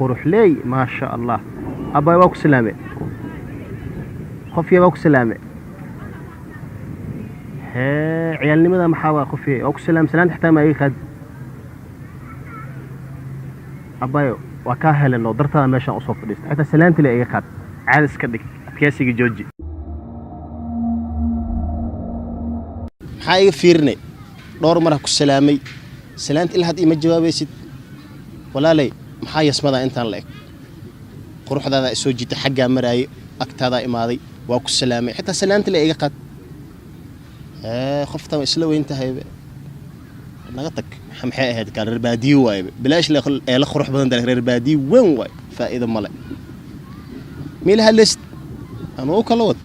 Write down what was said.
Quruxleey, maasha Allah. Abbaay, waa ku salaame. Qofya, waa ku salaame. Hee, ciyaalnimada maxaa waa? Qofye, waa ku salaame. Salaanta xitaa ma iga qaadi. Abbayo, waa kaa helenoo dartaada meeshaan usoo fadhiista. Xitaa salaanta le iga qaad. Caada iska dhig, adkeysiga jooji. Maxaa iga fiirinay? Dhowr mar ha ku salaamay, salaanta ilaa had iima jawaabaysid. Walaalay, maxaa yasmadaa intaan la eg? Quruxdaadaa isoo jiita, xaggaa maraayay, agtaadaa imaaday, waa ku salaamay, xitaa salaanta le iga qaad. Qoftan waa isla weyn tahaybe, naga tag. Maxay ahayd kaan? Reer baadiyo waayebe, bilaash ee la qurux badan tahay. Reer baadiyo weyn waay, faa'iido male. Miila hadlaysid ama u kala wad.